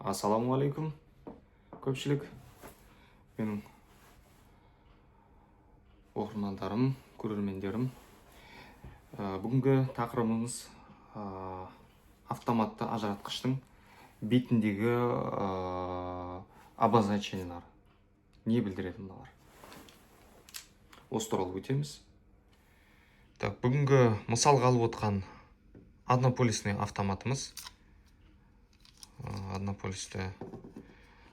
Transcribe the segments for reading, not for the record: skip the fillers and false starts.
Ассалаумағалейкум, көпшілік, менің оқырмандарым, көрермендерім. Бүгінгі тақырыбымыз автоматты ажыратқыштың бетіндегі обозначениялар не білдіреді, мыналар, осы туралы өтеміз. Так, бүгінгі мысалға алып отқан однополюсный автоматымыз, однополюсті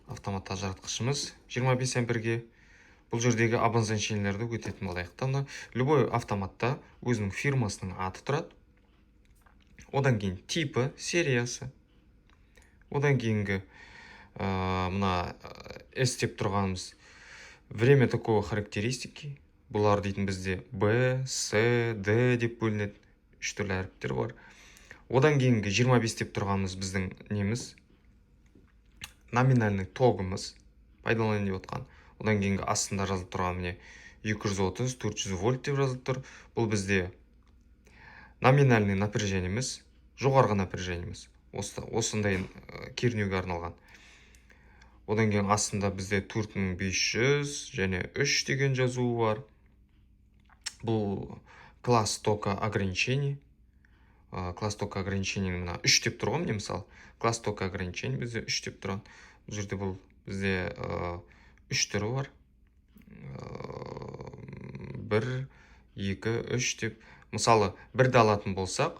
автоматты ажыратқышымыз 25 амперге. Бұл жердегі обозначениелерді өтетін болайық та. Мына любой автоматта өзінің фирмасының аты тұрады, одан кейін типі, сериясы, одан кейінгі мына S деп тұрғанымыз время токовой характеристики. Бұлар дейтін бізде Б, С, Д деп бөлінеді, үш түрлі әріптер бар. Одан кейінгі 25 деп тұрғанымыз біздің неміз, номинальный тогымыз, пайдаланайын деп отқан. Одан кейінгі астында жазылып тұрған, міне, 230 400 вольт деп жазылып тұр. Бұл бізде номинальный напряжениеміз, жоғарғы напряжениеміз, осындай кернеуге арналған. Одан кейін астында бізде 4500 және 3 деген жазуы бар. Бұл класс тока ограничений. Класс тока ограничений мына 3 деп тұр ғой, міне, мысалы, класс тока ограничений бізде 3 деп тұрған бұл жерде. Бұл бізде үш түрі бар: бір, екі, үш деп. Мысалы, бірді алатын болсақ,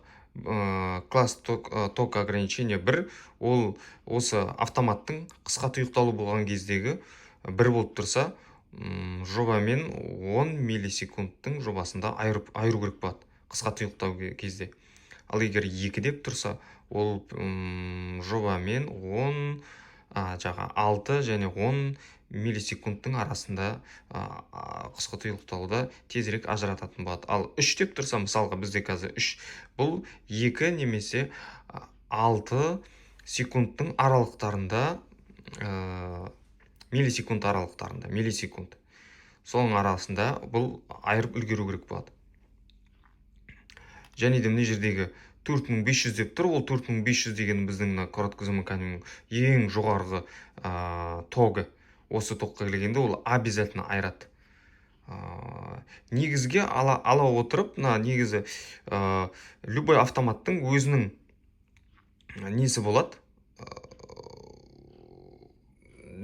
класс тока ограничения бір, ол осы автоматтың қысқа тұйықталу болған кездегі бір болып тұрса, жобамен 10 миллисекундтың жобасында айыру керек болады қысқа тұйықтау кезде. Ал егер екі деп тұрса, ол жобамен 10, жағы 6 және 10 миллисекундтың арасында қысқы тұйықталуда тезірек ажырататын болады. Ал 3 деп тұрса, мысалға, бізде қазір 3, бұл 2 немесе 6 секундтың аралықтарында, миллисекунд аралықтарында, миллисекунд, соның арасында бұл айырып үлгеру керек болады. Және де мына жердегі 4500 деп тұр. Ол 4500 деген біздің мына короткое замыканиенің ең жоғарғы тогы. Осы токқа келгенде ол обязательно айырады. Негізге ала отырып, мына негізі любой автоматтың өзінің несі болады,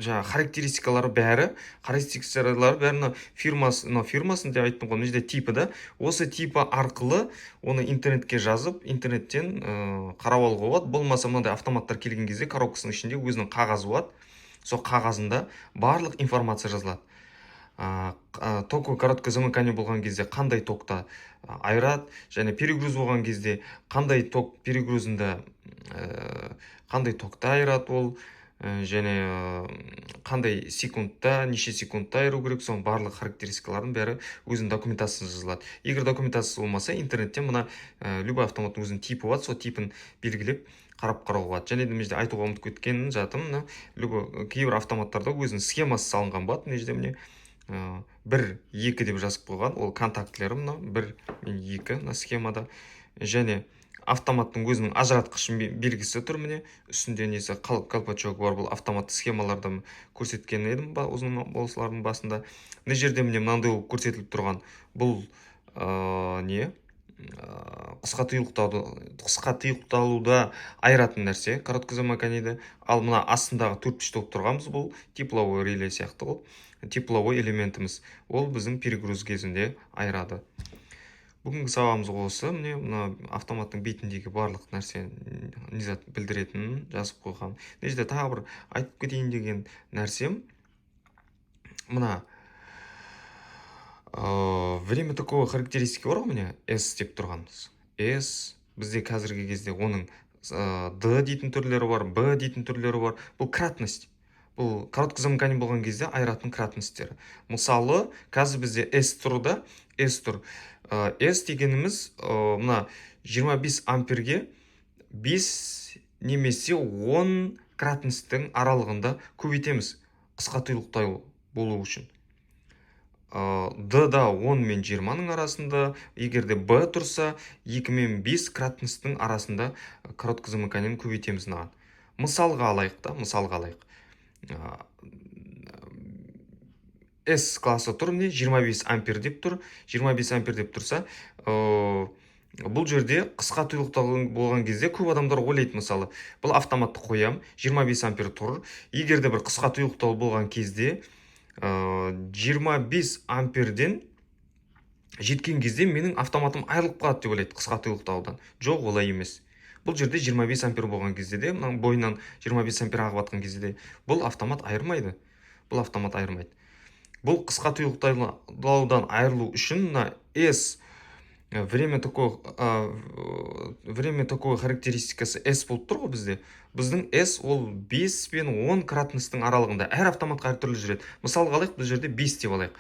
жаңағы характеристикалары бәрі, характеристикалары бәрі мына фирмасы, мына фирмасын деп айттым ғой, мына жерде типі да. Осы типі арқылы оны интернетке жазып, интернеттен қарап алуға болады. Болмаса мынандай автоматтар келген кезде коробкасының ішінде өзінің қағазы болады, сол қағазында барлық информация жазылады: токовое короткое замыкание болған кезде қандай токта айырады және перегруз болған кезде қандай ток перегрузында қандай токта айырады ол, және қандай секундта, неше секундта айыру керек, соның барлық характеристикаларының бәрі өзінің документациясында жазылады. Егер документациясы болмаса, интернеттен мына любой автоматтың өзінің типі болады, сол типін белгілеп, қарап қарауға болады. Және де мына жерде айтуға ұмытып кеткен затым: мына любой кейбір автоматтарда өзінің схемасы салынған болады. Мына жерде, міне, бір, екі деп жазып қойған, ол контактілері мынау бір мен екі мына схемада. Және автоматтың өзінің ажыратқыш белгісі тұр, міне, үстінде несі, колпачогы бар. Бұл автоматты схемаларда көрсеткен едім ба ұзын осылардың басында. Мына жерде, міне, мынандай болып көрсетіліп тұрған бұл не, қысқа тұйықталуда айыратын нәрсе, короткое замыканиеде. Ал мына астындағы төрт болып тұрғанымыз, бұл тепловой реле сияқты ғой, тепловой элементіміз, ол біздің перегруз кезінде айырады. Бүгінгі сабағымыз осы. Міне, мына автоматтың бетіндегі барлық нәрсе не зат білдіретінін жазып қойған. Мына жерде тағы бір айтып кетейін деген нәрсем: мына время токовой характеристики бар ғой, міне, S деп тұрғанымыз. S бізде қазіргі кезде оның D дейтін түрлері бар, B дейтін түрлері бар. Бұл кратность, бұл короткое замыкание болған кезде айыратын кратностьтері. Мысалы, қазір бізде S тұр да, S тұр. S дегеніміз мына 25 амперге 5 немесе 10 кратностьтің аралығында көбейтеміз қысқа тұйықтау болу үшін. D да 10 мен 20-ның арасында, егер де Б тұрса, 2 мен 5 кратностьтың арасында короткое замыканиені көбейтеміз мынаған. Мысалға алайық та, мысалға алайық. S классы тұр, міне, 25 ампер деп тұр. 25 ампер деп тұрса, бұл жерде қысқа тұйықталған болған кезде көп адамдар ойлайды, мысалы, бұл автоматты қоям, 25 ампер тұр. Егер де бір қысқа тұйықтау болған кезде, 25 амперден жеткен кезде менің автоматым айырылып қалады деп ойлайды қысқа тұйықтаудан. Жоқ, олай емес. Бұл жерде 25 ампер болған кезде де, мынаның бойынан 25 ампер ағып жатқан кезде де бұл автомат айырмайды. Бұл автомат айырмайды. Бұл қысқа тұйықтаудан айырылу үшін мына S время такой характеристикасы S болып тұр ғой бізде. Біздің S ол 5 пен 10 кратностьтың аралығында, әр автоматқа әртүрлі жүреді. Мысалға алайық, бұл жерде 5 деп алайық.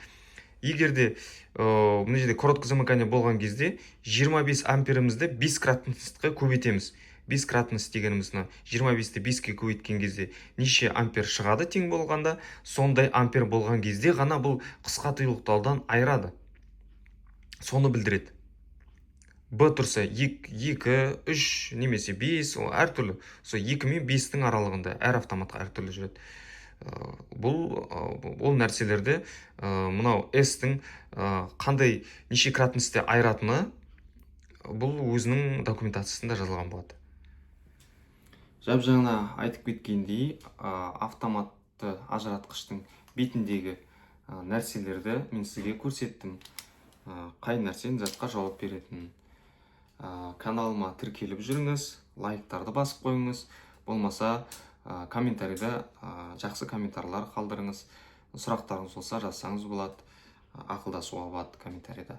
Егер де мына жерде короткое замыкание болған кезде 25 амперімізді 5 кратностьқа көбейтеміз. 5 кратность дегеніміз мына 25-ті 5-ке көбейткен кезде неше ампер шығады тең болғанда, сондай ампер болған кезде ғана бұл қысқа тұйықтаудан айырады, соны білдіреді. Б тұрса 2, 3 немесе 5, ол әртүрлі. Сол 2 мен 5-тің аралығында әр автоматқа әртүрлі жүреді. Бұл ол нәрселерді, мынау S-тің қандай, неше кратностьте айыратыны, бұл өзінің документациясында жазылған болады. Жап жаңа айтып кеткендей, автоматты ажыратқыштың бетіндегі нәрселерді мен сізге көрсеттім. Қай нәрсенің затқа жауап беретінін. Каналыма тіркеліп жүріңіз, лайктарды басып қойыңыз, болмаса комментарийда жақсы комментарийлар қалдырыңыз. Сұрақтарыңыз болса, жазсаңыз болады, ақылдасуға болады комментарийда.